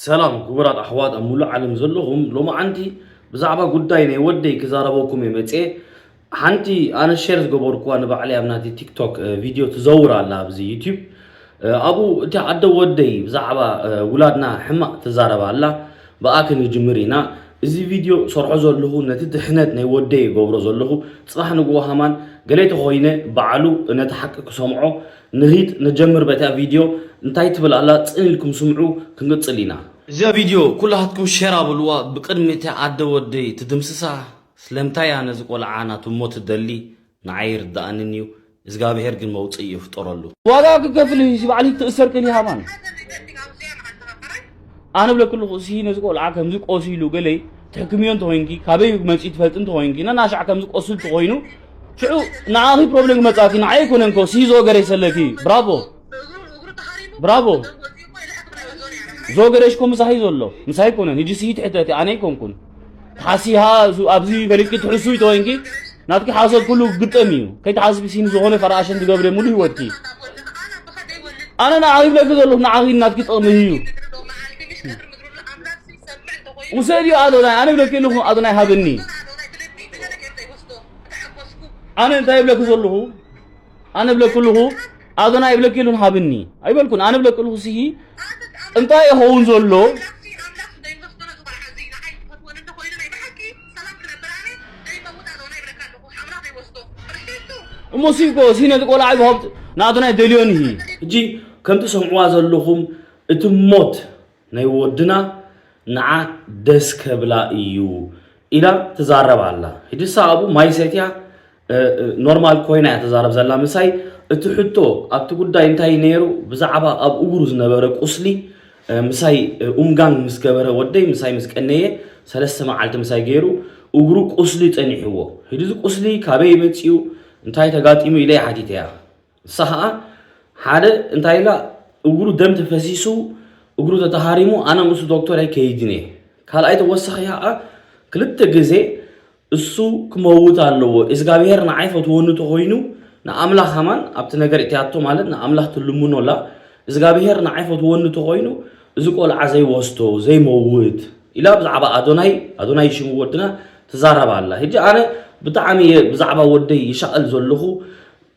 ሰላም ክቡራት ኣሕዋት ኣብ ሙሉእ ዓለም ዘለኹም፣ ሎማዓንቲ ብዛዕባ ጉዳይ ናይ ወደይ ክዛረበኩም እየ መፅየ። ሓንቲ ኣነ ሼር ዝገበርኩዋ ንባዕለይ ኣብ ናተይ ቲክቶክ፣ እ፣ ቪድዮ ትዘውር ኣላ ኣብዚ ዩቲዩብ። እ፣ ኣብኡ እቲ ኣደ ወደይ ብዛዕባ፣ እ፣ ውላድና ሕማቕ ትዛረብ ኣላ። ብኣ ክንጅምር ኢና። እዚ ቪድዮ ሰርሖ ዘለኹ ነቲ ድሕነት ናይ ወደይ ይገብሮ ዘለኹ። ጽባሕ ንግሆ ሃማን ገለ ተኾይነ ባዕሉ ነቲ ሓቂ ክሰምዖ ንሂድ ንጀምር በታ ቪድዮ እንታይ ትብል ኣላ ጽን ኢልኩም ስምዑ ክንቅጽል ኢና። እዛ ቪድዮ ኩላትኩም ሸር ኣብልዋ። ብቅድሚ እቲ ኣደ ወደይ ትድምስሳ ስለምንታይ እያ ነዚ ቆልዓ ናቱ ሞት ትደሊ ንዓይ ይርድኣንን እዩ። እዝጋብሄር ግን መውፅእ ይፍጠረሉ። ዋጋ ክከፍል እዩ። ባዕሊ ትእሰር ከሊ ሃማን ኣነ ብለክልኹ እሲ ነዚ ቆልዓ ከምዚ ቆሲሉ ገለይ ትሕክምዮ እንተኮይንኪ ካበይ መፂ ትፈልጥ እንተኮይንኪ ነናሻዕ ከምዚ ቆስል ተኮይኑ ሽዑ ንዓኺ ፕሮብሌም ክመፃኪ ንዓይ ኣይኮነን ኮ ሲ ዞገረይ ሰለኪ ብራቮ ብራቮ ዞገረሽ ኮ ምሳሂ ዘሎ ምሳሂ ኣይኮነን ህጂ ሲ ትሕተቲ ኣነ ኣይኮንኩን ሓሲሃ ኣብዚ ፈሊጥኪ ትሕሱ ይተኮይንኪ ናትኪ ሓሶት ኩሉ ግጥም እዩ ከይትሓስቢ ሲኒ ዝኾነ ፈራኣሸን ዝገብረ ሙሉ ህይወትኪ ኣነ ንዓኺ ይብለኪ ዘለኹ ንዓኺ ናትኪ ጥቕሚ እዩ ውሰድዮ ኣዶናይ ኣነ ይብለኪ ኣለኹ ኣዶናይ ሃብኒ ኣነ እንታይ ይብለኪ ዘለኹ ኣነ ብለኪ ኣለኹ ኣዶናይ ይብለኪ የሉን ሃብኒ ኣይበልኩን ኣነ ብለኪ ኣለኹ ስሂ እንታይ ይኸውን ዘሎ እሞ ሲኮ ሲ ነቲ ቆልዓ ይብሃብ ንኣዶናይ ደልዮን እዩ ሕጂ ከምቲ ሰምዕዋ ዘለኹም እቲ ሞት ናይ ወድና ንዓ ደስ ከብላ እዩ ኢላ ትዛረብ ኣላ። ሕጂ እሳ ኣብኡ ማይ ሰትያ ኖርማል ኮይና እያ ትዛረብ ዘላ ምሳይ። እቲ ሕቶ ኣብቲ ጉዳይ እንታይ ነይሩ ብዛዕባ ኣብ እግሩ ዝነበረ ቁስሊ ምሳይ ኡምጋንግ ምስ ገበረ ወደይ ምሳይ ምስ ቀነየ ሰለስተ መዓልቲ ምሳይ ገይሩ እግሩ ቁስሊ ጸኒሕዎ። ሕጂ እዚ ቁስሊ ካበይ መጺኡ እንታይ ተጋጢሙ ኢለ እየ ሓቲተያ። ንሳ ኸዓ ሓደ እንታይ ኢላ እግሩ ደም ተፈሲሱ እግሩ ተተሃሪሙ ኣነ ምስ ዶክተር ኣይከይድን እየ ካልኣይ ተወሳኺ ኸዓ ክልተ ግዜ እሱ ክመውት ኣለዎ እግዚኣብሄር ንዓይ ፈትወኒ ተኾይኑ ንኣምላኽ ኸማን ኣብቲ ነገር እትያቶ ማለት ንኣምላኽ ትልምኖ ኣላ እግዚኣብሄር ንዓይ ፈትወኒ ተኾይኑ እዚ ቆልዓ ዘይወስዶ ዘይመውት ኢላ ብዛዕባ ኣዶናይ ኣዶናይ ሽሙ ወድና ትዛረብ ኣላ ሕጂ ኣነ ብጣዕሚ እየ ብዛዕባ ወደይ ይሻቐል ዘለኹ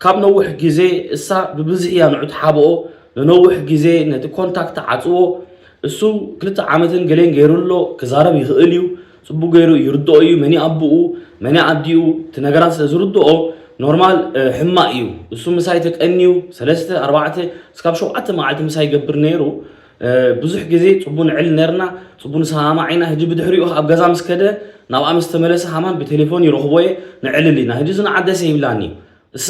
ካብ ነዊሕ ግዜ እሳ ብብዝሒ እያ ንዑ ትሓብኦ ንነዊሕ ግዜ ነቲ ኮንታክት ዓጽዎ እሱ ክልተ ዓመትን ገሌን ገይሩ ኣሎ ክዛረብ ይኽእል እዩ ጽቡቅ ገይሩ ይርድኦ እዩ መኒ ኣቦኡ መኒ ኣዲኡ እቲ ነገራት ስለ ዝርድኦ ኖርማል ሕማቅ እዩ እሱ ምሳይ ተቀንዩ ሰለስተ ኣርባዕተ እስካብ ሸውዓተ መዓልቲ ምሳይ ይገብር ነይሩ ብዙሕ ግዜ ጽቡ ንዕል ነርና ጽቡ ንሰማማዕ ኢና ህጂ ብድሕሪኡ ኣብ ገዛ ምስ ከደ ናብኣ ምስ ተመለሰ ሃማን ብቴሌፎን ይረኽቦ እየ ንዕልል ኢና ህጂ ዝንዓደሰ ይብላኒ እሳ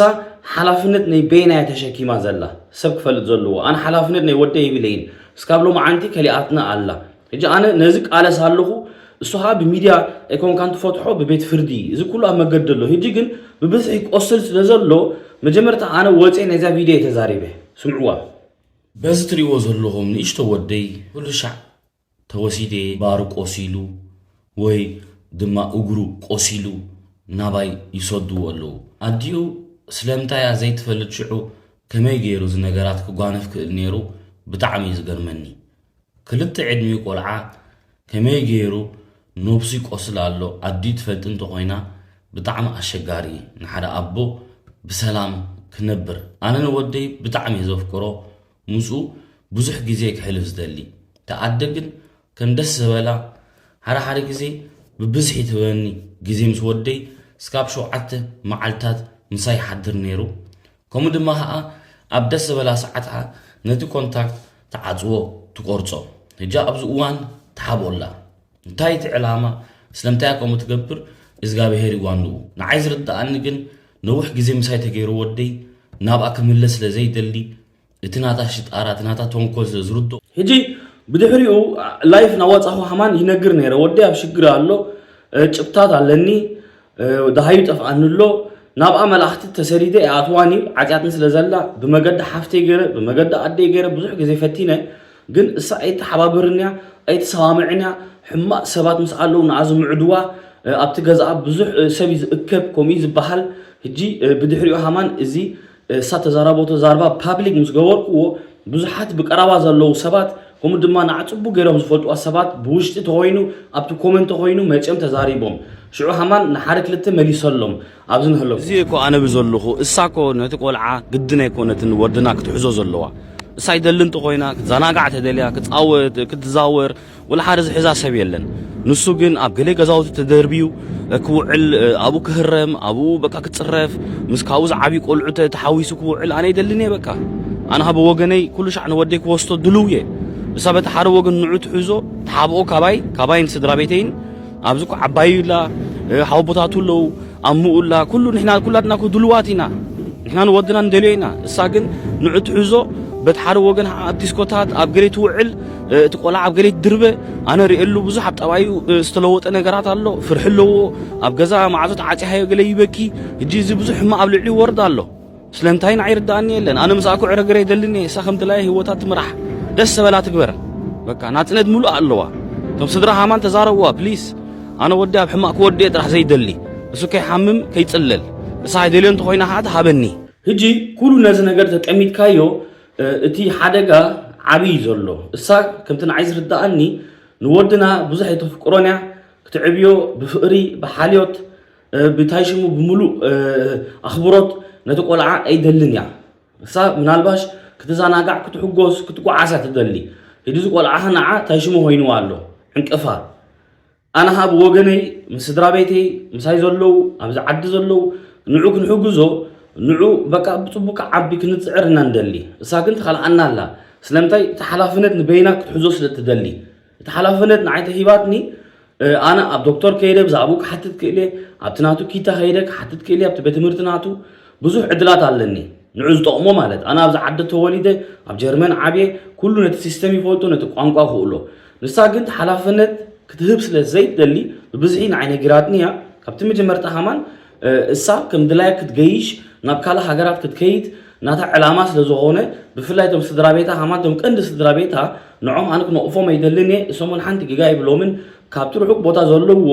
ሓላፍነት ናይ በይና እያ ተሸኪማ ዘላ ሰብ ክፈልጥ ዘለዎ ኣነ ሓላፍነት ናይ ወደይ የብለይን እስካብ ሎማዓንቲ ከሊኣትና ኣላ ሕጂ ኣነ ነዚ ቃለስ ኣለኹ እሱ ከዓ ብሚድያ ኣይኮንካን ትፈትሖ ብቤት ፍርዲ እዚ ኩሉ ኣብ መገዲ ኣሎ ሕጂ ግን ብብዝሒ ቆስል ስለ ዘሎ መጀመርታ ኣነ ወፅየ ናይዛ ቪድዮ እየ ተዛሪበ ስምዕዋ በዚ ትሪእዎ ዘለኹም ንእሽቶ ወደይ ኩሉ ሻዕ ተወሲደ ባሩ ቆሲሉ ወይ ድማ እግሩ ቆሲሉ ናባይ ይሰድዎ ኣለዉ ኣዲኡ ስለምንታይ እያ ዘይትፈልጥ ሽዑ ከመይ ገይሩ እዚ ነገራት ክጓነፍ ክእል ነይሩ ብጣዕሚ እዩ ዝገርመኒ ክልተ ዕድሚኡ ቆልዓ ከመይ ገይሩ ነብሱ ይቆስል ኣሎ ኣዲኡ ትፈልጥ እንተኾይና ብጣዕሚ ኣሸጋሪ እዩ ንሓደ ኣቦ ብሰላም ክነብር ኣነ ንወደይ ብጣዕሚ እየ ዘፍቅሮ ምስኡ ብዙሕ ግዜ ክሕልፍ ዝደሊ እታ ኣደ ግን ከም ደስ ዝበላ ሓደ ሓደ ግዜ ብብዝሒ ትህበኒ ግዜ ምስ ወደይ እስካብ ሸውዓተ መዓልታት ምሳይ ይሓድር ነይሩ ከምኡ ድማ ከዓ ኣብ ደስ ዝበላ ሰዓት ከዓ ነቲ ኮንታክት ትዓፅዎ ትቆርፆ ሕጂ ኣብዚ እዋን ትሓብኦላ እንታይ እቲ ዕላማ ስለምንታይ ከምኡ ትገብር እግዚኣብሄር ይዋንኡ ንዓይ ዝርድኣኒ ግን ነዊሕ ግዜ ምሳይ ተገይሩ ወደይ ናብኣ ክምለስ ስለ ዘይደሊ እቲ ናታ ሽጣራ እቲ ናታ ተንኮል ስለ ዝርድኦ ሕጂ ብድሕሪኡ ላይፍ ናወፃኹ ሃማን ይነግር ነይረ ወደይ ኣብ ሽግር ኣሎ ጭብታት ኣለኒ ደሃዩ ጠፍኣኒ ኣሎ ናብኣ መላእኽቲ ተሰዲደ ይኣትዋን እዩ ዓጢኣትን ስለ ዘላ ብመገዲ ሓፍተይ ገይረ ብመገዲ ኣደይ ገይረ ብዙሕ ግዜ ፈቲነ ግን እሳ ኣይተሓባብርን እያ ኣይተሰማምዕን እያ ሕማቕ ሰባት ምስ ኣለዉ ንኣ ዝምዕድዋ ኣብቲ ገዛኣ ብዙሕ ሰብ እዩ ዝእከብ ከምኡ እዩ ዝበሃል ሕጂ ብድሕሪኡ ሃማን እዚ እሳ ተዛረበቶ ዛርባ ፓብሊክ ምስ ገበርክዎ ብዙሓት ብቀረባ ዘለዉ ሰባት ከምኡ ድማ ንዓ ጽቡቅ ገይሮም ዝፈልጥዋ ሰባት ብውሽጢ ተኾይኑ ኣብቲ ኮመንት ተኾይኑ መጺኦም ተዛሪቦም። ሽዑ ሃማን ንሓደ ክልተ መሊሰሎም ኣብዚ ንህለኩ። እዚ እኮ ኣነ ብዘለኹ፣ እሳ እኮ ነቲ ቆልዓ ግድን ኣይኮነትን ወድና ክትሕዞ ዘለዋ። እሳ ኣይደልን እንተኾይና ክትዘናጋዕ ተደልያ ክትጻወት ክትዛወር ወላ ሓደ ዝሕዛ ሰብ የለን። ንሱ ግን ኣብ ገለ ገዛውቲ ተደርብዩ ክውዕል ኣብኡ ክህረም ኣብኡ በቃ ክጽረፍ ምስ ካብኡ ዝዓብዩ ቆልዑ ተሓዊሱ ክውዕል ኣነ ይደልን እየ። በቃ ኣነ ሃበ ወገነይ ኩሉ ሻዕ ንወደይ ክወስዶ ድልው እየ። እሳ በቲ ሓደ ወገን ንዑ ትሕዞ ትሓብኦ ካባይ ካባይን ስድራ ቤተይን ኣብዚ እኮ ዓባዩ ኢላ ሓወቦታቱ ኣለዉ ኣምኡ ኣላ ኩሉ ንሕና ኩላትና እኮ ድልዋት ኢና። ንሕና ንወድና ንደልዮ ኢና። እሳ ግን ንዑ ትሕዞ በቲ ሓደ ወገን ኣብ ዲስኮታት ኣብ ገሌ ትውዕል እቲ ቆልዓ ኣብ ገሌ ትድርበ ኣነ ርእየሉ ብዙሕ ኣብ ጠባዩ ዝተለወጠ ነገራት ኣሎ። ፍርሒ ኣለዎ። ኣብ ገዛ ማዕጾ ተዓጺሃዮ ገለ ይበኪ። ሕጂ እዚ ብዙሕ ሕማቕ ኣብ ልዕሊ ይወርድ ኣሎ። ስለምንታይ ንዓይ ርዳኣኒ የለን። ኣነ ምስኣ ክዕረግረ ይደልን እየ። እሳ ከም ድላየ ህይወታ ትምራሕ። ደስ ዘበላ ትግበር። በቃ ናጽነት ምሉእ ኣለዋ። እቶም ስድራ ሃማን ተዛረብዋ ፕሊስ። ኣነ ወዲ ኣብ ሕማቕ ክወድየ ጥራሕ ዘይደሊ። እሱ ከይሓምም ከይጽለል። እሳ ኣይደልዮ እንተኾይና ኸዓ ትሃበኒ። ሕጂ ኩሉ ነዚ ነገር ተጠሚትካዮ እቲ ሓደጋ ዓብዪ ዘሎ። እሳ ከምቲ ንዓይ ዝርዳኣኒ ንወድና ብዙሕ የተፍቅሮን እያ። ክትዕብዮ ብፍቕሪ ብሓልዮት ብታይ ሽሙ ብምሉእ ኣኽብሮት ነቲ ቆልዓ ኣይደልን እያ። እሳ ምናልባሽ ክትዘናጋዕ ክትሕጎስ ክትጓዓዝ እያ ትደሊ። ሕጂ እዚ ቆልዓ ንዓ ታይ ሽሙ ኮይንዋ ኣሎ ዕንቅፋ። ኣነ ኸኣ ብወገነይ ምስ ስድራ ቤተይ ምሳይ ዘለዉ ኣብዚ ዓዲ ዘለዉ ንዑ ክንሕግዞ ንዑ በቃ ብጽቡቅ ክዓቢ ክንጽዕር እና ንደሊ። እሳ ግን ትኸልኣና ኣላ። ስለምንታይ እቲ ሓላፍነት ንበይና ክትሕዞ ስለ ትደሊ። እቲ ሓላፍነት ንዓይ ተሂባትኒ ኣነ ኣብ ዶክተር ከይደ ብዛዕባኡ ክሓትት ክእል እየ። ኣብቲ ናቱ ኪታ ከይደ ክሓትት ክእል እየ ኣብቲ ቤት ትምህርቲ ናቱ ብዙሕ ዕድላት ኣለኒ። ንዑ ዝጠቕሞ ማለት ኣነ ኣብዚ ዓዲ ተወሊደ ኣብ ጀርመን ዓብየ ኩሉ ነቲ ሲስተም ይፈልጦ ነቲ ቋንቋ ክእሎ። ንሳ ግን ሓላፍነት ክትህብ ስለ ዘይትደሊ ብብዝሒ ንዓይ ነጊራትኒ እያ። ካብቲ መጀመርታ ሃማን እሳ ከም ድላያ ክትገይሽ ናብ ካልእ ሃገራት ክትከይድ ናታ ዕላማ ስለ ዝኾነ ብፍላይ እቶም ስድራ ቤታ ሃማን እቶም ቀንዲ ስድራ ቤታ ንዖም ኣነ ክነቕፎም ኣይደልን እየ። እሶም እውን ሓንቲ ጌጋ ይብሎምን ካብቲ ርሑቕ ቦታ ዘለውዎ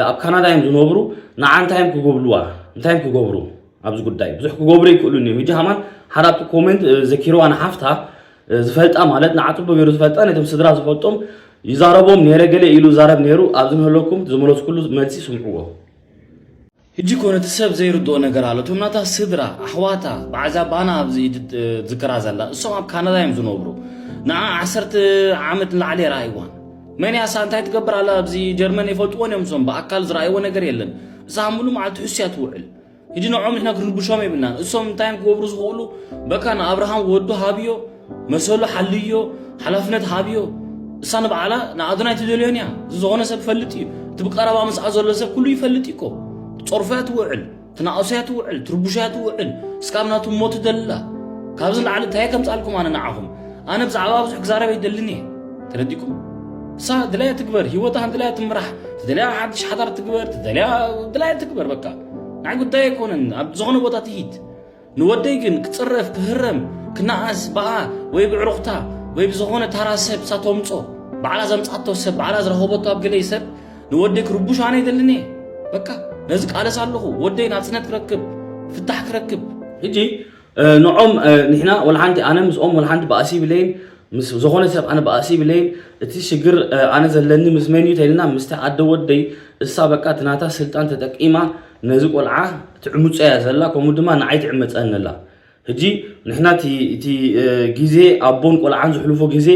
ኣብ ካናዳ እዮም ዝነብሩ። ንዓ እንታይ እዮም ክገብልዋ እንታይ እዮም ክገብሩ ኣብዚ ጉዳይ ብዙሕ ክገብሩ ይክእሉን እዮም። ሕጂ ሃማን ሓደ ኣብቲ ኮመንት ዘኪርዋ ንሓፍታ ዝፈልጣ ማለት ንዓ ጽቡቅ ገይሩ ዝፈልጣ ነቶም ስድራ ዝፈልጦም ይዛረቦም ነይረ ገለ ኢሉ ዛረብ ነይሩ ኣብዚ ንህለኩም ዝመለስኩሉ መልሲ ስምዕዎ። ሕጂ እኮ ነቲ ሰብ ዘይርድኦ ነገር ኣሎ። እቶም ናታ ስድራ ኣሕዋታ ብዓዛ ባና ኣብዚ ዝዝከራ ዘላ እሶም ኣብ ካናዳ እዮም ዝነብሩ። ንዓ ዓሰርተ ዓመት ንላዕሊ የረኣይዋን። መን እያ እሳ እንታይ ትገብር ኣላ ኣብዚ ጀርመን ይፈልጥዎን እዮም እሶም ብኣካል ዝረኣይዎ ነገር የለን። እሳ ሙሉ መዓልቲ ሕስያ ትውዕል። ሕጂ ንዖም ንሕና ክንርብሾም የብልናን። እሶም እንታይ እዮም ክገብሩ ዝኽእሉ? በቃ ንኣብርሃም ወዱ ሃብዮ፣ መሰሉ ሓልዮ፣ ሓላፍነት ሃብዮ። እሳ ንባዕላ ንኣዶናይ ትደልዮን እያ። እዚ ዝኾነ ሰብ ይፈልጥ እዩ። እቲ ብቀረባ ምስኣ ዘሎ ሰብ ኩሉ ይፈልጥ እዩ እኮ። ትጸርፎ እያ ትውዕል፣ ትናእሶ እያ ትውዕል፣ ትርብሾ እያ ትውዕል። እስካብ ናቱ እሞ ትደልላ። ካብዚ ንላዕሊ እንታይ ከምጻልኩም ኣነ ንዓኹም? ኣነ ብዛዕባ ብዙሕ ክዛረብ ኣይደልን እየ። ተረዲኩም? እሳ ድላያ ትግበር፣ ህይወታ ከም ድላያ ትምራሕ፣ ትደልያ ሓድሽ ሓዳር ትግበር፣ ትደልያ ድላያ ትግበር። በቃ ናይ ጉዳይ ኣይኮነን፣ ኣብ ዝኾነ ቦታ ትሂድ። ንወደይ ግን ክጽረፍ፣ ክህረም፣ ክነኣስ ብኣ ወይ ብዕሩኽታ ወይ ብዝኾነ ታራ ሰብ እሳ ተምጾ፣ ባዕላ ዘምጻቶ ሰብ፣ ባዕላ ዝረኸበቶ ኣብ ገለይ ሰብ ንወደይ ክርቡሽ ኣነ ኣይደልን እየ። በቃ ነዚ ቃለስ ኣለኹ፣ ወደይ ናጽነት ክረክብ፣ ፍታሕ ክረክብ። ሕጂ ንዖም ንሕና ወላ ሓንቲ ኣነ ምስኦም ወላ ሓንቲ ባእሲ ይብለይን ምስ ዝኾነ ሰብ ኣነ ባእሲ ይብለይን። እቲ ሽግር ኣነ ዘለኒ ምስ መን እዩ ተይልና ምስቲ ኣደ ወደይ እሳ በቃ እቲ ናታ ስልጣን ተጠቂማ ነዚ ቆልዓ ትዕምጾ እያ ዘላ ከምኡ ድማ ንዓይ ትዕመጸኒ ኣላ። ሕጂ ንሕና እቲ እቲ ግዜ ኣቦን ቆልዓን ዝሕልፎ ግዜ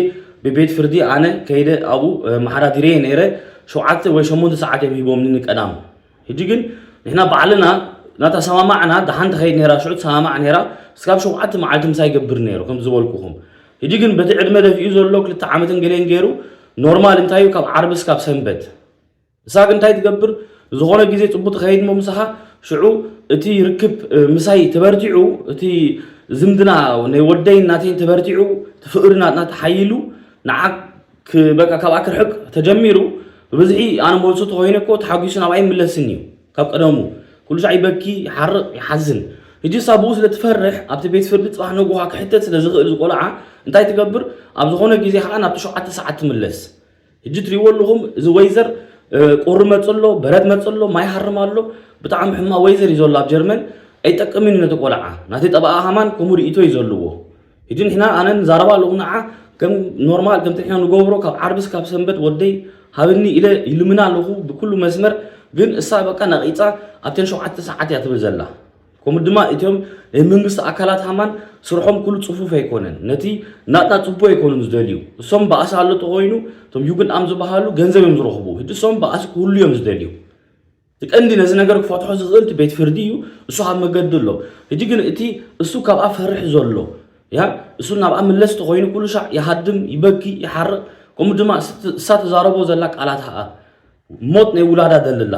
ብቤት ፍርዲ ኣነ ከይደ ኣብኡ መሓዳድርየ ነይረ። ሸውዓተ ወይ ሸሞንተ ሰዓት እዮም ሂቦምኒ ንቀዳም። ሕጂ ግን ንሕና ባዕልና ናተሰማማዕና ደሓን ትኸይድ ነይራ ሽዑ ትሰማማዕ ነይራ። እስካብ ሸውዓተ መዓልቲ ምሳይ ይገብር ነይሩ ከም ዝበልኩኹም። ሕጂ ግን በቲ ዕድመ ደፊኡ ዘሎ ክልተ ዓመትን ገሌን ገይሩ ኖርማል እንታይ እዩ ካብ ዓርቢ እስካብ ሰንበት። እሳ ግን እንታይ ትገብር ዝኾነ ግዜ ጽቡቅ ትኸይድ እሞ ምሳኻ ሽዑ እቲ ርክብ ምሳይ ተበርቲዑ እቲ ዝምድና ናይ ወደይ ናተይ ተበርቲዑ እቲ ፍቅሪ ናትና ተሓይሉ ንዓ በቃ ካብኣ ክርሕቅ ተጀሚሩ ብብዝሒ ኣነ መልሱ ተኮይነ እኮ ተሓጒሱ ናብኣ ይምለስን እዩ ካብ ቀደሙ ኩሉ ሻዕ ይበኪ ይሓርቅ ይሓዝን ሕጂ እሳ ብኡ ስለ ትፈርሕ ኣብቲ ቤት ፍርዲ ጽባሕ ነጉኻ ክሕተት ስለ ዝኽእል ዝቆልዓ እንታይ ትገብር ኣብ ዝኾነ ግዜ ከዓ ናብቲ ሸውዓተ ሰዓት ትምለስ ሕጂ ትሪእዎ ኣለኹም እዚ ወይዘር ቁሪ መጽ ኣሎ በረድ መጽ ኣሎ ማይ ሃርም ኣሎ ብጣዕሚ ሕማ ወይዘር እዩ ዘሎ ኣብ ጀርመን ኣይጠቅምን እዩ ነቲ ቆልዓ ናተይ ጠበቃ ከማን ከምኡ ርእይቶ እዩ ዘለዎ ሕጂ ንሕና ኣነ ንዛረባ ኣለኹ ንዓ ከም ኖርማል ከምቲ ንሕና ንገብሮ ካብ ዓርቢ እስካብ ሰንበት ወደይ ሃብኒ ኢለ ይልምና ኣለኹ ብኩሉ መስመር። ግን እሳ በቃ ነቒጻ ኣብተን ሸውዓተ ሰዓት እያ ትብል ዘላ። ከምኡ ድማ እቶም ናይ መንግስቲ ኣካላት ሃማን ስርሖም ኩሉ ጽፉፍ ኣይኮነን። ነቲ ናትና ጽቡቅ ኣይኮኑን ዝደልዩ። እሶም ባእሲ ኣሎ ተኾይኑ እቶም ዩግን ኣም ዝበሃሉ ገንዘብ እዮም ዝረኽቡ። ሕጂ እሶም ባእሲ ክህሉ እዮም ዝደልዩ። እቲ ቀንዲ ነዚ ነገር ክፈትሖ ዝኽእል እቲ ቤት ፍርዲ እዩ። እሱ ኣብ መገዲ ኣሎ። ሕጂ ግን እቲ እሱ ካብኣ ፈርሕ ዘሎ ያ እሱ ናብኣ ምለስ ተኾይኑ ኩሉ ሻዕ ይሃድም ይበኪ ይሓርቕ። ከምኡ ድማ እሳ ተዛረቦ ዘላ ቃላት ኸኣ ሞት ናይ ውላዳ ደልላ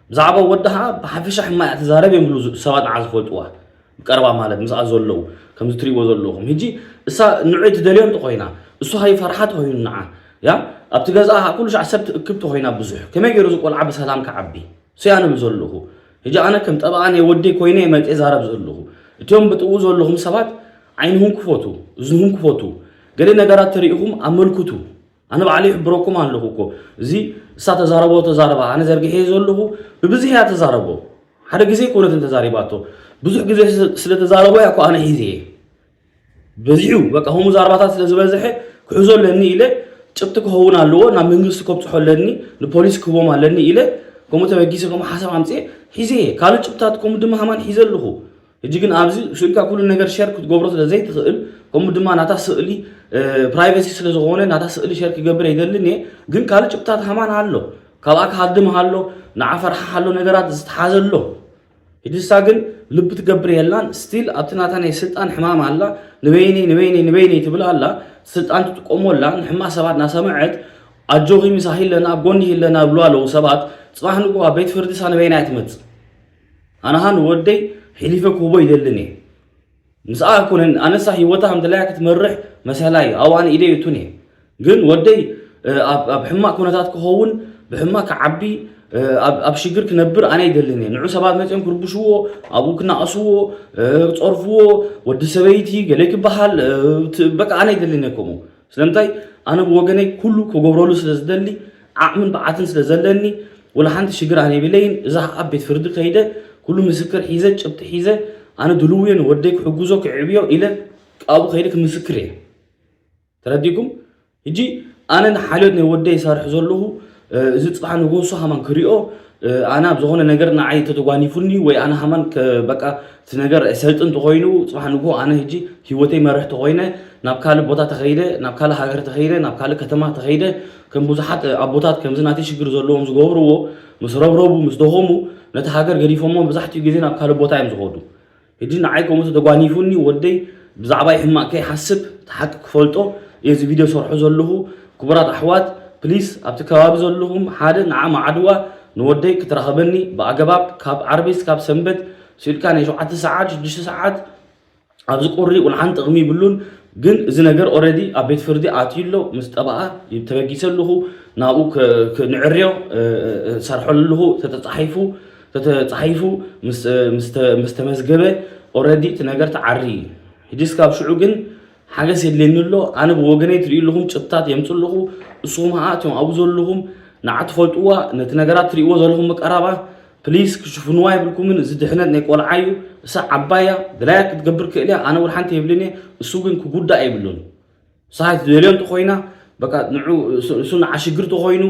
ብዛዕባ ወዳ ኸዓ ብሓፈሻ ሕማያ ትዛረብ እዮም ብሉ ሰባት ንዓ ዝፈልጥዋ ብቀረባ ማለት ምስኣ ዘለዉ ከምዚ ትሪእዎ ዘለኹም። ሕጂ እሳ ንዑ ትደልዮ እንተኾይና እሱ ሃይ ፈርሓ ተኾይኑ ንዓ ያ ኣብቲ ገዛኣ ኸዓ ኩሉ ሻዕ ሰብ ትእክብ ተኾይና ብዙሕ ከመይ ገይሩ እዚ ቆልዓ ብሰላም ክዓቢ? እሱ እያ ንብል ዘለኹ። ሕጂ ኣነ ከም ጠበቓ ናይ ወደይ ኮይነ እየ መፅየ ዛረብ ዘለኹ። እቲኦም ብጥቕኡ ዘለኹም ሰባት ዓይንኹም ክፈቱ፣ እዝንኹም ክፈቱ። ገለ ነገራት ተሪእኹም ኣመልክቱ። ኣነ ባዕለይ ይሕብረኩም ኣለኹ እኮ። እዚ እሳ ተዛረቦ ተዛረባ ኣነ ዘርጊሐዮ ዘለኹ ብብዝሒ እያ ተዛረቦ። ሓደ ግዜ ኣይኮነትን ተዛሪባቶ። ብዙሕ ግዜ ስለ ተዛረቦ እያ እኮ ኣነ ሒዘ እየ። በዚሑ በቃ ከምኡ ዛረባታት ስለ ዝበዝሐ ክሕዞ ኣለኒ ኢለ ጭብጢ ክኸውን ኣለዎ ናብ መንግስቲ ከብፅሖ ኣለኒ ንፖሊስ ክህቦም ኣለኒ ኢለ ከምኡ ተበጊሰ ከምኡ ሓሳብ ኣምፅኤ ሒዘ እየ ካልእ ጭብጥታት ከምኡ ድማ ሃማን ሒዘ ኣለኹ። ሕጂ ግን ኣብዚ ስኢልካ ኩሉ ነገር ሸር ክትገብሮ ስለ ዘይትኽእል ከምኡ ድማ ናታ ስእሊ ፕራይቬሲ ስለ ዝኾነ ናታ ስእሊ ሸር ክገብር ኣይደልን እየ። ግን ካልእ ጭብጥታት ሃማን ኣሎ ካብኣ ክሃድም ኣሎ ንዓ ፈርሓ ኣሎ ነገራት ዝተሓዘ ኣሎ። ሕጂ እሳ ግን ልቢ ትገብር የላን ስቲል ኣብቲ ናታ ናይ ስልጣን ሕማም ኣላ። ንበይነይ ንበይነይ ንበይነይ ትብል ኣላ። ስልጣን ትጥቀሞ ኣላ ንሕማቕ ሰባት ናሰመዐት ኣጆኺ ምሳኺ ኣለና ኣብ ጎንኺ ኣለና ይብሉ ኣለዉ ሰባት። ፅባሕ ንግሆ ኣብ ቤት ፍርዲ እሳ ንበይና እያ ትመፅእ። ኣነኻ ንወደይ ሒሊፈ ክህቦ ይደልን እየ። ምስኣ ኣይኮነን ኣነሳ ህይወታ ከም ደላያ ክትመርሕ መሰላ እዩ ኣብኡ ኣነ ኢደ የእቱን እየ። ግን ወደይ ኣብ ሕማቅ ኩነታት ክኸውን ብሕማቅ ክዓቢ ኣብ ሽግር ክነብር ኣነ ኣይደልን እየ። ንዑ ሰባት መፅኦም ክርብሽዎ ኣብኡ ክናቀስዎ ክፀርፍዎ ወዲ ሰበይቲ ገለ ክበሃል በቃ ኣነ ኣይደልን እየ ከምኡ። ስለምንታይ ኣነ ብወገነይ ኩሉ ክገብረሉ ስለ ዝደሊ ዓቕምን ብዓትን ስለ ዘለኒ ወላ ሓንቲ ሽግር ኣነ የብለይን። እዛ ኣብ ቤት ፍርዲ ከይደ ኩሉ ምስክር ሒዘ ጭብጢ ሒዘ ኣነ ድልው እየ ንወደይ ክሕግዞ ክዕብዮ ኢለ ኣብኡ ከይደ ክምስክር እየ። ተረዲኩም? ሕጂ ኣነ ንሓልዮት ናይ ወደይ ይሰርሕ ዘለኹ እዚ ፅባሕ ንጎሱ ሃማን ክሪኦ ኣነ ኣብ ዝኾነ ነገር ንዓይ ተተጓኒፉኒ ወይ ኣነ ሃማን በቃ እቲ ነገር ሰልጥን ተኾይኑ ፅባሕ ንጎ ኣነ ሕጂ ህይወተይ መርሕ ተኾይነ ናብ ካልእ ቦታ ተኸይደ ናብ ካልእ ሃገር ተኸይደ ናብ ካልእ ከተማ ተኸይደ ከም ብዙሓት ኣቦታት ከምዚ ናተይ ሽግር ዘለዎም ዝገብርዎ ምስ ረብረቡ ምስ ደኸሙ ነቲ ሃገር ገዲፎሞ ብዛሕትኡ ግዜ ናብ ካልእ ቦታ እዮም ዝኸዱ። ሕጂ ንዓይ ከምኡ ተተጓኒፉኒ ወደይ ብዛዕባይ ሕማቕ ከይሓስብ እቲ ሓቂ ክፈልጦ እየ እዚ ቪድዮ ሰርሖ ዘለኹ። ክቡራት ኣሕዋት ፕሊስ ኣብቲ ከባቢ ዘለኹም ሓደ ንዓ ማዕድዋ ንወደይ ክትራኸበኒ ብኣገባብ ካብ ዓርቢ እስካብ ሰንበት ስኢልካ ናይ ሸውዓተ ሰዓት ሽዱሽተ ሰዓት ኣብዚ ቁሪ ቁልሓን ጥቕሚ ይብሉን። ግን እዚ ነገር ኦረዲ ኣብ ቤት ፍርዲ ኣትዩ ኣሎ ምስ ጠበቓ ተበጊሰ ኣለኹ ናብኡ ንዕርዮ ሰርሖ ኣለኹ ተተፃሒፉ ተተፃሒፉ ምስ ተመዝገበ ኦረዲ እቲ ነገር ተዓሪ እዩ። ሕጂ እስካብ ሽዑ ግን ሓገስ የድልየኒ ኣሎ። ኣነ ብወገነይ ትሪኡ ኣለኹም ጭብጥታት የምፅእ ኣለኹ። እስኹም ከዓ እቶም ኣብኡ ዘለኹም ንዓ ትፈልጥዋ ነቲ ነገራት ትሪእዎ ዘለኹም ብቀረባ ፕሊስ ክሽፍንዋ የብልኩምን። እዚ ድሕነት ናይ ቆልዓ እዩ። እሳ ዓባያ ድላያ ክትገብር ክእል እያ። ኣነ እውን ሓንቲ የብልን እየ። እሱ ግን ክጉዳእ የብሉን። እሳ ትደልዮ እንተኮይና በቃ ንዑ እሱ ንዓ ሽግር ተኮይኑ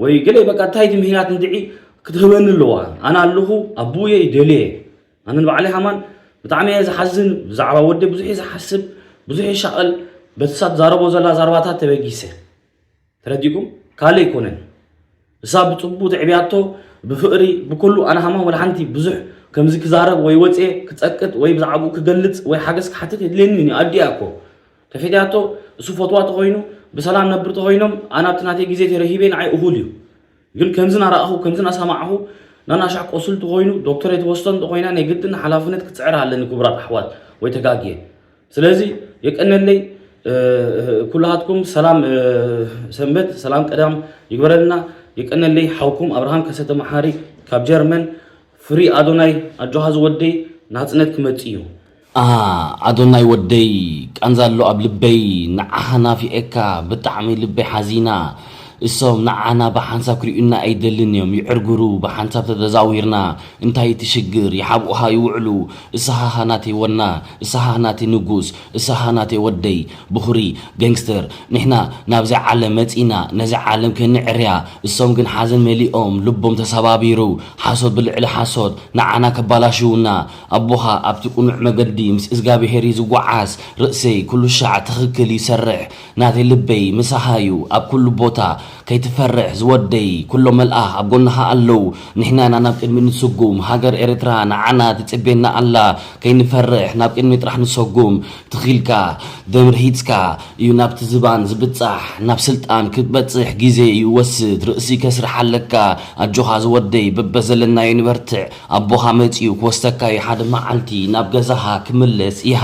ወይ ገለ በቃ እንታይ እቲ ምክንያት እንድዒ ክትህበኒ ኣለዋ። ኣነ ኣለኹ ኣቦየ ይደልየ። ኣነ ንባዕለይ ሃማን ብጣዕሚ እየ ዝሓዝን። ብዛዕባ ወደይ ብዙሕ እየ ዝሓስብ ብዙሕ እየ ሻቐል። በቲ እሳ ትዛረቦ ዘላ ዛረባታት ተበጊሰ። ተረዲኩም? ካልእ ኣይኮነን። እሳ ብፅቡ ተዕብያቶ ብፍቕሪ ብኩሉ ኣነ ሃማን ወላ ሓንቲ ብዙሕ ከምዚ ክዛረብ ወይ ወፅየ ክፀቅጥ ወይ ብዛዕባኡ ክገልፅ ወይ ሓገዝ ክሓትት የድልየኒ እዩ። ኣዲኣ እኮ ተፈትያቶ እሱ ፈትዋ ተኾይኑ ብሰላም ነብር ተኾይኖም ኣነ ኣብቲ ናተይ ግዜ ተረሂበ ንዓይ እኹል እዩ። ግን ከምዚ ናረኣኹ ከምዚ ናሰማዕኹ ናናሻዕ ቆስል ተኾይኑ ዶክተር የተወስቶ እንተኾይና ናይ ግድን ሓላፍነት ክፅዕር ኣለኒ ክቡራት ኣሕዋት ወይ ተጋግየ ስለዚ የቀነለይ ኩላሃትኩም ሰላም ሰንበት ሰላም ቀዳም ይግበረልና። የቀነለይ ሓውኩም ኣብርሃም ከሰተ መሓሪ ካብ ጀርመን። ፍሪ ኣዶናይ ኣጆኻ ዝወደይ ናጽነት ክመጽእ እዩ። ኣሃ ኣዶናይ ወደይ ቃንዛ ኣሎ ኣብ ልበይ ንዓኻ ናፊቐካ ብጣዕሚ ልበይ ሓዚና እሶም ንዓና ብሓንሳብ ክርእዩና ኣይደልን እዮም። ይዕርግሩ፣ ብሓንሳብ ተተዛዊርና እንታይ እቲ ሽግር? ይሓብኡኻ ይውዕሉ። እሳኻ ናተይ ወና፣ እሳኻ ናተይ ንጉስ፣ እሳኻ ናተይ ወደይ፣ ብኹሪ፣ ጋንግስተር። ንሕና ናብዚ ዓለም መጺና፣ ነዚ ዓለም ከነዕርያ። እሶም ግን ሓዘን መሊኦም፣ ልቦም ተሰባቢሩ፣ ሓሶት ብልዕሊ ሓሶት ንዓና ከባላሽውና። ኣቦኻ ኣብቲ ቅኑዕ መገዲ ምስ እዝጋብሄር እዩ ዝጓዓዝ። ርእሰይ ኩሉ ሻዕ ትኽክል ይሰርሕ። ናተይ ልበይ ምሳኻ እዩ ኣብ ኩሉ ቦታ። ከይትፈርሕ ዝወደይ፣ ኩሎም መልኣኽ ኣብ ጎንኻ ኣለዉ። ንሕና ኢና ናብ ቅድሚት ንስጉም። ሃገር ኤርትራ ንዓና ትጽቤና ኣላ። ከይንፈርሕ ናብ ቅድሚት ጥራሕ ንሰጉም። ትኺልካ ደም ርሂጽካ እዩ ናብቲ ዝባን ዝብጻሕ። ናብ ስልጣን ክትበጽሕ ግዜ ይወስድ። ርእሲ ከስርሕ ኣለካ። ኣጆኻ ዝወደይ፣ በበዘለናዮ ንበርትዕ። ኣቦኻ መጺኡ ክወስደካ እዩ ሓደ መዓልቲ። ናብ ገዛኻ ክምለስ ኢኻ።